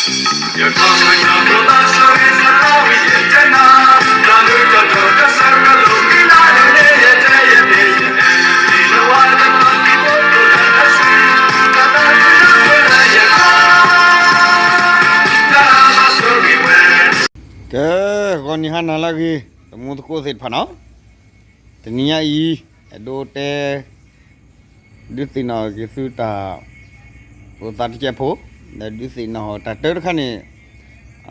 ကဲ, ဂီၤနံၤဟါနၤလၢအဂ့ၤ, တမူသကိးသ့ၣ်တဖၣ်နီၤ, တနံၤညါအံၤ အဲၣ်ဒိးတဲ ဒုးသ့ၣ်နီၣ်က့ၤသုတၢ် ဖိသၣ်တကဲးဖိ, ဒီးဒုးသ့ၣ်နီၣ်တၢ်တၢတခါန့ၣ်,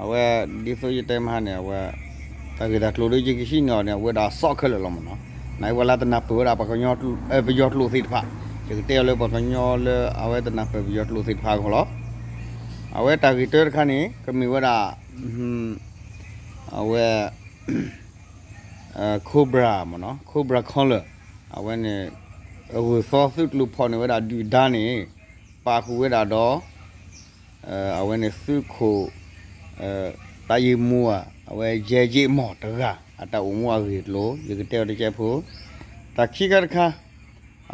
အဝဲ ဒ်သိးယတဲမဟါန့ၣ် အဝဲ တၢ်ဂ့ၢ်တၢ်ကျိၤဒီးယကဟံးန့ၢ်အီၤန့ၣ် အဝဲဒၣ်စီၣ်ခဲလၢာ်လီၤမ့ၢ်နီၤ, နဝဲလၢတနၢ်ပၢၢ်ဝဲဒၣ်ပှၤကညီ ပယီၤကျိာ်သ့ၣ်တဖၣ်, ယကတဲအီၤလၢပှၤကညီလၢအဝဲတနၢ်ပၢၢ်ပယီၤကျိာ်သ့ၣ်တဖၣ်အဂီၢ်လီၤ. အဝဲတၢ်ဂ့ၢ်တၢတခါန့ၣ် ကမ့ၢ်ဝဲဒၣ် အဝဲ Cobra မ့ၢ်နီၤ, Cobra Collar, အဝဲန့ၣ် ဂုၢ်သီသုးကျိၤဖီၣ်န့ၢ်ဝဲဒၣ်ဒုၣ်ဒါန့ၣ် ပာ်ဃုာ်ဝဲဒၣ်ဒီး အဝဲန့ၣ်သုးခိၣ် တၢ်ယံာ်မူဧါ, အဝဲယဲၢ်ယ့ၣ်မီၢ်တဂၤ အတၢ်အိၣ်မူအဂ့ၢ်အကျိၤ ယကတဲအီၤတကဲးဖိ, တၢ်ခံခါတခါ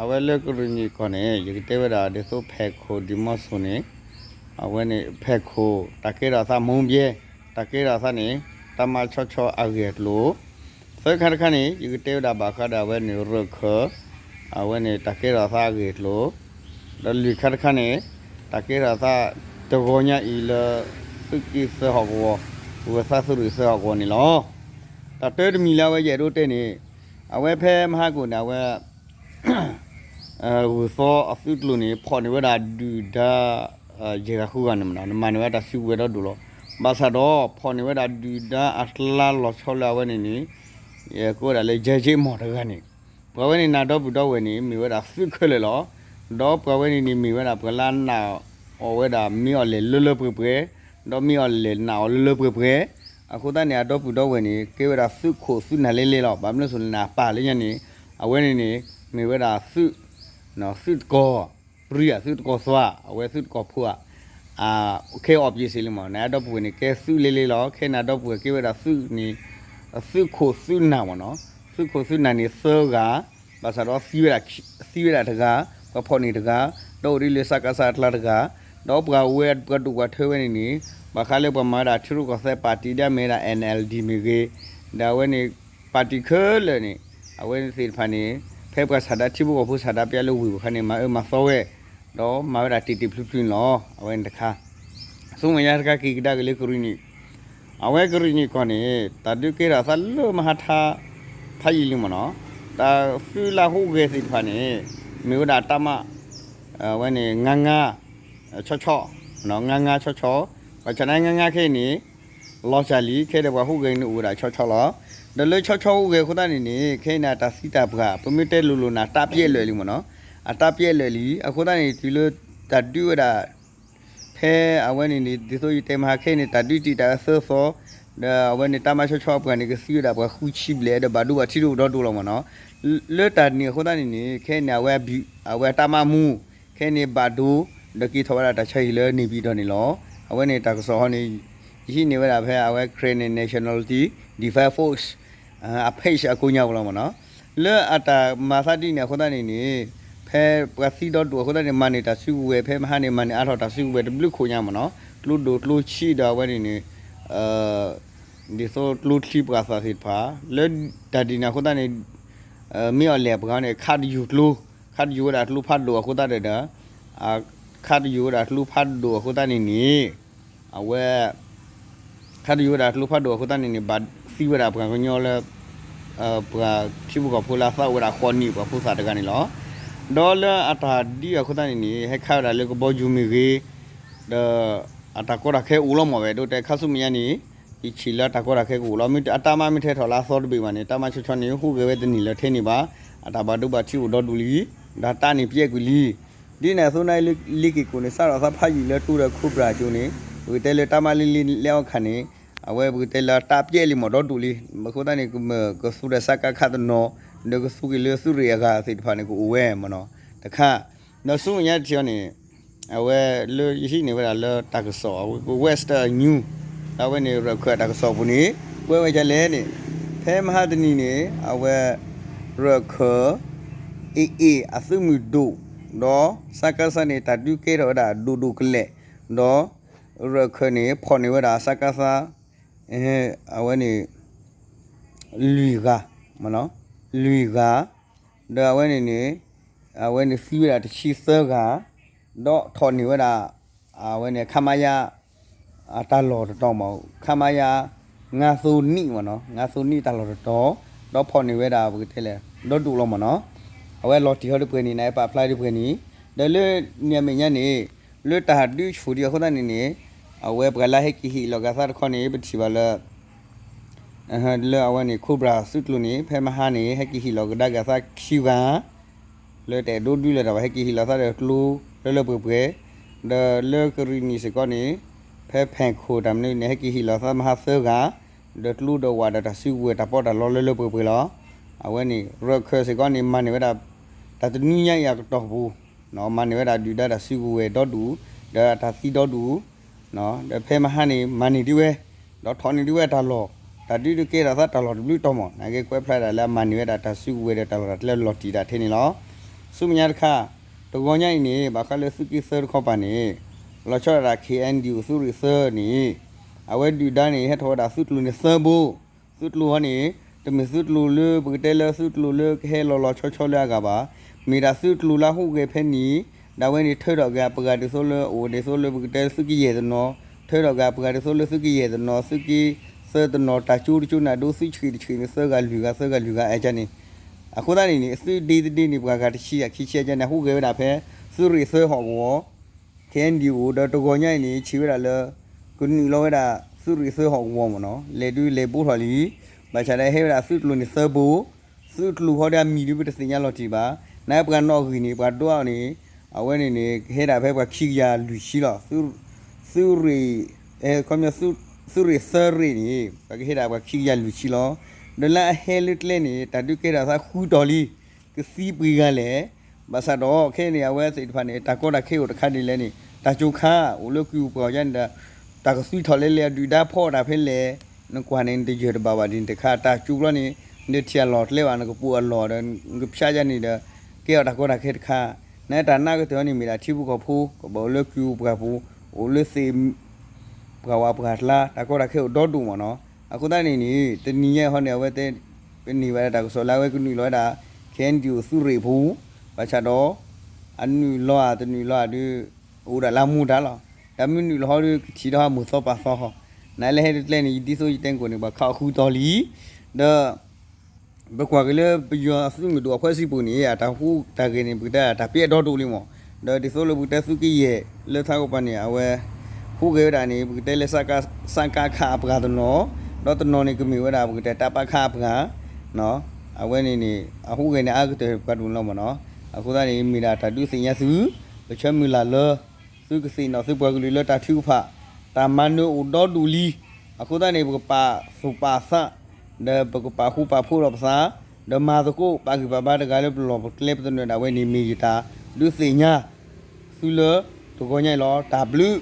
အဝဲလၢကရံၣ်နံၣ်ကီၢ်န့ၣ် ယကတဲဝဲဒၣ်ဒ်သိးဖဲခိၣ်ဒံၣ်မီၢ်စိၤန့ၣ်, အဝဲန့ၣ်ဖဲခိၣ် တၢ်ကဲထီၣ်သးမူဘျဲ, တၢ်ကဲထီၣ်သးန့ၣ် တၢ်မၤဆီဆီအဂ့ၢ်အကျိၤ, သၢခါတခါန့ၣ် ယကတဲဝဲဒၣ်ဘၣ်ဃးဒီးအဝဲန့ၣ်ရၢၢ်ခၢၣ်, အဝဲန့ၣ်တၢ်ကဲထီၣ်သးအဂ့ၢ်အကျိၤ, ဒီးလွံၢ်ခါတခါန့ၣ် တၢ်ကဲထီၣ်သးတဂီၤညါအံၤလၢ သုးက့သၢဟီၣ်ကဝီၤ, ဂုၢ်သီသုးရ့ၣ်သၢဟီၣ်ကဝီၤန့ၣ်လီၤ. တၢ်တၢတမံၤလၢအဝဲယအဲၣ်ဒိးတဲန့ၣ်, အဝဲဖဲမဟါကိၣ်န့ၣ် အဝဲ ဂုၢ်သီအသုးကျိၤန့ၣ် ဖီၣ်န့ၢ်ဝဲဒၣ်ဒုၣ်ဒါ ယဲၢ်ဂၤဃုဂၤန့ၣ်မ့ၢ်နီၤ, နမၤန့ၢ်ဝဲတၢ်စုကဝဲၤဒီဒိၣ်လီၤ. ဘၣ်ဆၣ်ဒီး ဖီၣ်န့ၢ်ဝဲဒၣ်ဒုၣ်ဒါအကျါလီၤဆီလၢအဝဲန့ၣ်န့ၣ် ကိးဝဲဒၣ်လၢယဲၢ်ယ့ၣ်မီၢ်တဂၤန့ၣ်, ပှၤဝဲန့ၣ်နၤဒီပုၢ်ဒီဝဲၢ်န့ၣ် မ့ၢ်ဝဲဒၣ်သုးခဲလၢာ်လီၤ. ဒီးပှၤဝဲန့ၣ်န့ၣ် မ့ၢ်ဝဲဒၣ်ပှၤလၢနာ်အီၤဝဲဒၣ်မ့ၢ်အီၤလဲၣ်လၢလၢပှဲၤပှဲၤ, ဒီးမ့ၢ်အီၤလဲၣ်နာ်အီၤလၢလၢပှဲၤပှဲၤ, အဃိသတးန့ၣ် အဒီပုၢ်ဒီဝဲၢ်န့ၣ် ကဲဝဲဒၣ်သုးခိၣ်သုးနၢ်လဲလဲလီၤ. ဘၣ်မနုၤအဃိန့ၣ် အပၢ်လၢညါန့ၣ် အဝဲန့ၣ်န့ၣ် မ့ၢ်ဝဲဒၣ်သုး သုးတကီၢ်ပြံဧါ, သုးတကီၢ်သွါ, အဝဲသုးတကီၢ်ဖိဧါ, ခဲအီၣ်ပယ့ၣ်စ့ၢ်လံမ့ၢ်, နအဒီပုၢ်ဝဲၢ်န့ၣ် ကဲသုးလဲလဲလီၤ. ခဲအံၤန့ၣ် အဒီပုၢ်ဝဲၢ်ကဲဝဲဒၣ်သုးန့ၣ် သုးခိၣ်သုးနၢ်မ့ၢ်နီၤ, သုးခိၣ်သုးနၢ်န့ၣ်သၢဂၤ, ဘၣ်ဆၣ်ဒီးသံဝဲဒၣ်တဂၤ, ပှၤဖီၣ်န့ၢ်တဂၤ, ဒီးအိၣ်ဒ်လၢ စကစ အကျါတဂၤ, ဒီးပှၤဝဲပှၤဒိၣ်ပှၤထၢဝဲန့ၣ်န့ၣ် ဘၣ်ဃးလၢပှၤမၤဝဲဒၣ်ထံရူၢ်ကီၢ်သဲးပၣ်တံၣ်ဒ်အမ့ၢ်ဝဲဒၣ် NLD မ့ၢ်ဂ့ၤ, ဒီးအဝဲန့ၣ် ပၣ်တံၣ်ခဲလၢာ်န့ၣ် အဝဲသ့ၣ်တဖၣ်န့ၣ် ဖဲပှၤဆန္ဒထံဖိကီၢ်ဖိဆန္ဒပျဲလၢဝ့ၢ်ပူၤခါန့ၣ် မၤအၢမၤသီဝဲ, ဒီးမၤဝဲဒၣ်တ့ၢ်တ့ၢ်ဖျုးဖျုးန့ၣ်လီၤ. အဝဲန့ၣ်တခါ, ဆူမဲာ်ညါတခါက့ၤကဒါက့ၤလၢကရံၣ်နံၣ်, အဝဲကရံၣ်နံၣ်ကီၢ်န့ၣ် တၢ်ဒုးကဲထီၣ်သးလၢမဟါထါ ဖးယံာ်လံမ့ၢ်နီၤ, တၢ်သုးလၢဟူးဂဲၤသ့ၣ်တဖၣ်န့ၣ် မ့ၢ်ဝဲဒၣ်တၢ်မၤ အဝဲန့ၣ် ငါးငါး ဆီဆီ, ငါးငါး ဆီဆီ, ဘၣ်ဆၣ်န့ၣ် ငါးငါး ခဲအံၤန့ၣ် လီၤစၢ်လံ, ခဲဒီးပှၤဟူးဂဲၤန့ၣ်အိၣ်ဝဲဒၣ်ဆီဆီလီၤ. ဒီးလၢဆီဆီဟူးဂဲၤအဃိသတးန့ၣ်န့ၣ် ခဲအံၤန့ၣ် အတၢ်သံတၢ်ပှၢ် ပမ့ၢ်တဲလိၤလိၤန့ၣ် အတၢ်ပျဲလၢာ်လံမ့ၢ်နီၤ, အတၢ်ပျဲလၢာ်လံ. အဃိသတးန့ၣ် တုၤလၢတၢ်ဒုးဝဲဒၣ် ဖဲအဝဲန့ၣ်န့ၣ် ဒ်သိးယတဲမဟါခဲအံၤန့ၣ် တၢ်ဒုးတံာ်တာ်ဝဲသၢသီ, ဒီးအဝဲန့ၣ် တၢ်မၤဆီဆီအပှၤန့ၣ် ကသံဝဲဒၣ်ပှၤဃုဆံဘျဲၣ် ဒီးဘၣ်ဒိဘၣ်ထံးဒိၣ်ဒီဒိၣ်လီၤမ့ၢ်နီၤ. လၢတၢ်န့ၣ်အဃိသတးန့ၣ်န့ၣ် ခဲအံၤန့ၣ် အဝဲ အဝဲအတၢ်မၤမူ ခဲအံၤန့ၣ် ဘၣ်ဒိ ဒီးက့ၤထီၣ်ဝဲဒၣ်တၢ်ဆါဟံၣ်လၢန့ၣ်ပံၤဒီးန့ၣ်လီၤ. အဝဲန့ၣ်တၢ်ကစီၣ်ဟီန့ၣ် ယဟံးန့ၢ်ဝဲဒၣ်ဖဲအဝဲ Karen National Defense Force အ page အကိးညါပူၤလီၤမ့ၢ်နီၤ. လၢအတၢ်မၤသးဒ်န့ၣ်အဃိသတးန့ၣ်န့ၣ် ဖဲပှၤသံဒီဒိၣ်အဃိသတးန့ၣ် မၤန့ၢ်တၢ်စုကဝဲၤ ဖဲမဟါန့ၣ် မၤန့ၢ်အါထီၣ်တၢ်စုကဝဲၤတဘျုးခိၣ်ညါမ့ၢ်နီၤ. ကျိဒိၣ်ကျိဆံးဒီးအဝဲန့ၣ်န့ၣ် ဒ်သိးကျိချံပှၤသၣ်သ့ၣ်တဖၣ် လၢတၢ်ဒ်န့ၣ်အဃိသတးန့ၣ် မ့ၢ်အီၤလဲၣ်ပှၤန့ၣ် ခးတယူၤကျိ ခးတယူၤဝဲဒၣ်ကျိဖးဒိၣ်အဃိသတးဒီး ခးတယူၤဝဲဒၣ်ကျိဖးဒိၣ်အဃိသတးန့ၣ်န့ၣ် အဝဲ ခးတယူၤဝဲဒၣ်ကျိဖးဒိၣ်အဃိသတးန့ၣ်န့ၣ် ဘၣ်သံဝဲဒၣ်ပှၤကညီလၢ ပှၤထံဖိကီၢ်ဖိလၢအသးအိၣ်ဝဲဒၣ်ဃိးနံၣ်ပှၤဖိသၣ်တဂၤန့ၣ်လီၤ. ဒီးလၢအတၢ်ဒ်အဃိသတးန့ၣ်န့ၣ် ဟဲခးဝဲဒၣ်လၢကဘီယူၤမ့ၢ်ဂ့ၤ ဒီးအတၢ်ကီတၢ်ခဲအိၣ်လီၤမ့ၢ်ဝဲ ဒိတဲခါဆူမဲာ်ညါန့ၣ် ယဆံးလၢအတၢ်ကီတၢ်ခဲကအိၣ်လီၤ. မ့ၢ်အတၢ်မၤမ့ၢ်ထဲထီၣ်လၢအသီတဘ့ၣ်ဘၣ်န့ၣ် တၢ်မၤဆီဆီန့ၣ် ဟူးဂဲၤဝဲတန့ၢ်လၢထဲန့ၣ်ဘၣ်. အတၢ်ဘၣ်ဒိဘၣ်ထံးအိၣ်ဒီဒူၣ်လံ ဒီးတၢ်န့ၣ်ပျဲကွံာ်လံ. ဒ်န့ၣ်အသိးန့ၣ်လၢလ့ၤက့ၤကိာ်န့ၣ် စးထီၣ်သးဖးယံာ်လၢတိဒီး Cobra အကျိၤန့ၣ် ပကတဲလၢတၢ်မၤလ့လ့လဲအီၤခါန့ၣ် အဝဲပကတဲလၢတၢ်ပျဲလံမ့ၢ်ဒီဒူၣ်လံ. အဃိသတးန့ၣ် ကမၢကသူဒီးစကခတနီၤ ဒီးကသူက့ၤလၢသုးရ့ၣ်အဂၤသ့ၣ်တဖၣ်န့ၣ် ကအိၣ်ဝဲမ့ၢ်နီၤ တခါ. ဒီးဆူမဲာ်ညါတထံၣ်အီၤန့ၣ် အဝဲလၢယဟံးန့ၢ်ဝဲဒၣ်လၢတၢ်ကစီၣ် အဝဲ Western News လၢအဝဲန့ၣ် ရၢၢ်ခၢၣ်အတၢ်ကစီၣ်ပူၤန့ၣ် ကွဲးဝဲဒ်လဲၣ်န့ၣ် ဖဲမဟါတနံၤန့ၣ် အဝဲ ရၢၢ်ခၢၣ် AA အသုးမုၢ်ဒိၣ် ဒီး စကစ န့ၣ် တၢ်ဒုးကဲထီၣ်ဝဲဒၣ်ဒိၣ်ဒိၣ်ကလဲာ် ဒီး ရၢၢ်ခၢၣ်န့ၣ် ဖီၣ်န့ၢ်ဝဲဒၣ် စကစ အဝဲန့ၣ် လွံၢ်ဂၤ, လွံၢ်ဂၤ, ဒီးအဝဲန့ၣ်န့ၣ် အဝဲန့ၣ်သံဝဲဒၣ်တဆံသၢဂၤ, ဒီးထီၣ်န့ၢ်ဝဲဒၣ် အဝဲန့ၣ် ခမရ အတၢ်လီၢ်တတီၤမး, ခမရ ငါးသိနံၣ်မးနီၤ, ငါးသိနံၣ်တၢ်လီၢ်တတီၤ, ဒီးဖီၣ်န့ၢ်ဝဲဒၣ်ပကတဲလဲၣ် ဒီဒူၣ်လီၤမးနီၤ, အဝဲလီၤတံၢ်ဟီၣ်ဒုးပှဲၤန့ၣ် နပာ်ဖျါဒုးပှဲၤန့ၣ်, ဒီးလၢန့ၣ်အမဲာ်ညါန့ၣ် လၢတၢ်ဒုးဆူၣ်ဒံးအဃိသတးန့ၣ်န့ၣ် အဝဲပှၤလၢဟဲက့ၤဟ့ၣ်လီၤက့ၤသးတခီန့ၣ် ပထံၣ်ဘၣ်လၢ လၢအဝဲန့ၣ် Cobra သုးကျိၤန့ၣ် ဖဲမဟါန့ၣ် ဟဲက့ၤဟ့ၣ်လီၤကဒါက့ၤသးခံဂၤ လၢတအဲၣ်ဒိးဒုးလၢၤတၢ်ဘၣ် ဟဲက့ၤဟ့ၣ်လီၤသးဒီးကျိလၢလၢပှဲၤပှဲၤ, ဒီးလၢကရံၣ်နံၣ်စ့ၢ်ကီးန့ၣ် ဖဲဖဲၣ်ခိၣ်တၢ်မနုၤန့ၣ် ဟဲက့ၤဟ့ၣ်လီၤသးမဟါသၢဂၤ, ဒီးကျိဒီးဝးဒီးတၢ်စုကဝဲၤတၢ်ပီးတၢ်လီလၢလၢပှဲၤပှဲၤလီၤ. အဝဲန့ၣ် ရၢၢ်ခၢၣ်စ့ၢ်ကီးန့ၣ် မၤန့ၢ်ဝဲဒၣ် တၢ်တနွံညါအံၤအကတီၢ်ပူၤ မၤန့ၢ်ဝဲဒၣ်ဒုၣ်ဒါတၢ်စုကဝဲၤဒီဒူၣ်, ဒီးတၢ်သံဒီဒူၣ် ဒီးဖဲမဟါန့ၣ် မၤန့ၢ်ဒံးဝဲ, ဒီးထီၣ်န့ၢ်ဒံးဝဲတၢ်လီၢ်, တၢ်ဒုးတကဲထီၣ်သးတၢ်လီၢ်တဘျုးတီၤမး, နာ်က့ကွဲးဖျါဒၣ်လၢအမၤန့ၢ်ဝဲဒၣ်တၢ်စုကဝဲၤဒီးတၢ်လီၢ်တၢ်ကျဲလီၤတံၢ်ဒၣ်ထဲန့ၣ်လီၤ. ဆူမဲာ်ညါတခါ, တဂီၤညါအံၤန့ၣ် ဘၣ်ဃးလၢသုးက့သၢတခီပၤန့ၣ် လီၤဆီဒၣ်တၢ် ခ့ၣ်အဲၣ်ယူၣ် သုးရ့ၣ်သၢန့ၣ် အဝဲဒုၣ်ဒါန့ၣ် ဟဲထီၣ်ဝဲဒၣ်သုးကျိၤန့ၣ်သၢဘိ သုးကျိၤဟီန့ၣ် တမ့ၢ်သုးကျိၤလၢပကတဲလၢသုးကျိၤလၢကဟဲလီၤလီၤဆီဆီလၢအဂၤဘၣ်, မ့ၢ်ဒၣ်သုးကျိၤလၢအဟူးဂဲၤဖဲန့ၣ်, ဒၣ်ဝဲန့ၣ်ထၢထီၣ်က့ၤအပှၤဒ်သိးလၢအိၣ်ဒ်သိးလၢပကတဲလၢ သုးကယဲၢ်တနီၤ, ထၢထီၣ်က့ၤအပှၤဒ်သိးလၢသုးကယဲၢ်တနီၤ သုးက့သၢတနီၤ တၢ်ကၠိတကၠိန့ၣ် ဒိးသုးဆှံတဆှံန့ၣ် သၢဂၤလွံၢ်ဂၤ သၢဂၤလွံၢ်ဂၤအဲၣ်ကန့ၣ်, အဃိသတးန့ၣ်န့ၣ် အသုးဒ့တဒ့န့ၣ် ပှၤဂၤတဆံအခံဆံအကန့ၣ် အဟူးဂဲၤဝဲဒၣ်ဖဲ သုးရ့ၣ်သၢဟီၣ်ကဝီၤ ခ့ၣ်အဲၣ်ယူၣ် ဒီးတဂီၤညါအံၤန့ၣ် ဆံးဝဲဒၣ်လၢ ကနုာ်လီၤဝဲဒၣ်သုးရ့ၣ်သၢဟီၣ်ကဝီၤမးနီၤ, လဲၤဒုးလဲၤဘိထီၣ်လံ, ဘၣ်ဆၣ်ဒီးဟဲဝဲဒၣ်သုးကျိၤန့ၣ်သၢဘိ, သုးကျိၤဟီဒီးအမံၤဒုးပတသ့ၣ်ညါလီၤတံၢ်ဘၣ်, နပှၤနီၣ်ဂံၢ်န့ၣ် ပှၤဒိးအီၤန့ၣ် အဝဲန့ၣ်န့ၣ် ကဟဲဒၣ်ဖဲပှၤခံကယၤလွံၢ်ဆံလီၤ. သုးရ့ၣ် ခီ သုးရ့ၣ်သၢရ့ၣ်န့ၣ် ပှၤကဟဲဒၣ်ပှၤခံကယၤလွံၢ်ဆံလီၤ. ဒီးလၢအဟဲလၢကျဲန့ၣ် တၢ်ဒုးကဲထီၣ်သးဃုတီၤလံ ကသံပှဲၤဂၤလဲၣ်. ဘၣ်ဆၣ်ဒီးခဲအံၤန့ၣ် အဝဲသ့ၣ်တဖၣ်န့ၣ် တၢ်ကီတၢ်ခဲအိၣ်တခါဒ်လဲၣ်န့ၣ် တၢ်ကၠိခါအိၣ်လၢကွံာ်ပှၤအီၤန့ၣ်ဒီး တၢ်ကသွံထီၣ်လဲလဲၣ် အဒုၣ်ဒါဖီအီၣ်တၢ်ဖဲလဲၣ်, နကွၢ်န့ၣ် နတယၢၢ်တဘၣ်ဘၣ်ဒ်န့ၣ်တခါ တၢ်ကၠိကျီန့ၣ် နတထံၣ်အလီၢ်ကျဲဘၣ် နကပိာ်အလီၢ်ဒီး နကဖျါယါန့ၣ်ဒီး ကဲအီၤတၢ်ကီတၢ်ခဲတခါ, နတၢ်နါကတၢၢ်အီၤန့ၣ် မ့ၢ်ဒၣ်ထံဖိကီၢ်ဖိ ကဘၣ်အိၣ်လၢကွံာ်ပှၤပူၤ အိၣ်လၢသ့ၣ် ပှၤဝးပှၤကျါ တၢ်ကီတၢ်ခဲအိၣ်ဒီဒူၣ်မးနီၤ. အဃိသတးန့ၣ်န့ၣ် တနံၤညါအံၤဟီန့ၣ် အဝဲတဲ ပန့ၢ်ဘၣ်ဒၣ်တၢ်ကစီၣ်လၢအဝဲကနုာ်လီၤဝဲဒၣ် ခ့ၣ်အဲၣ်ယူၣ် သုးရ့ၣ်ပူၤ, ဘၣ်ဆၣ်ဒီး အနုာ်လီၤဧါတနုာ်လီၤဧါဒုး အိၣ်ဒၣ်လၢမူဒါလီၤ. တၢ်မ့ၢ်နုာ်လီၤဟီဒုး ကထံၣ်ထီၣ်မိၢ်သီပၢ်သီဟီ, နလဲၤဟဲတကျဲန့ၣ် ဒ်သိးယတဲကိၣ်န့ၣ် ပှၤခးအီၤဃုတီၤလံ, ဒီး ပကွၢ်က့ၤလၢပယီၤသုးမုၢ်ဒိၣ်အဖီစံပူၤန့ၣ် အတၢ်ဟူးတၢ်ဂဲၤန့ၣ် ပကတဲတၢ်ပျဲဒီဒိၣ်လံမး, ဒီးဒ်သိးလၢပကတဲသုးကယဲၢ်လၢထးကပၤန့ၣ် အဝဲ ဟူးဂဲၤဝဲဒၣ်န့ၣ် ပကတဲလၢ စကခ အပှၤတနီၤ, ဒီးတနီၤန့ၣ်ကမ့ၢ်ဝဲဒၣ် ပကတဲ တပခ အပှၤ အဝဲန့ၣ်န့ၣ် အဟူးဂဲၤန့ၣ် အါကတၢၢ်ပှၤဒိၣ်လီၤမးနီၤ. အဃိသတးန့ၣ် မ့ၢ်ဒၣ်တၢ်ဒုးသ့ၣ်ညါသု, ပဆၢမုၢ်လၢ်လၢ သုကသ့ၣ်နီၣ်သုပှၤကလုာ်လၢတၢ်ထုကဖၣ်, တၢ်မၤနၢၤအိၣ်ဒီဒူၣ်လံ. အဃိသတးန့ၣ် ပကပာ်သူၣ်ပာ်သး, ဒီးပကပာ်ဃူပာ်ဖိးဒီးပသး, ဒီးမၤသကိးပာ်ဂံၢ်ပာ်ဘါတဂၤလၢပလီၢ်ပကျဲပသနၢၣ်ဒၣ်ဝဲန့ၣ် မ့ၢ်ယတၢ်ဒုးသ့ၣ်ညါသုလၢတဂီၤညါအံၤလီၤ. တၢ်ဘျုး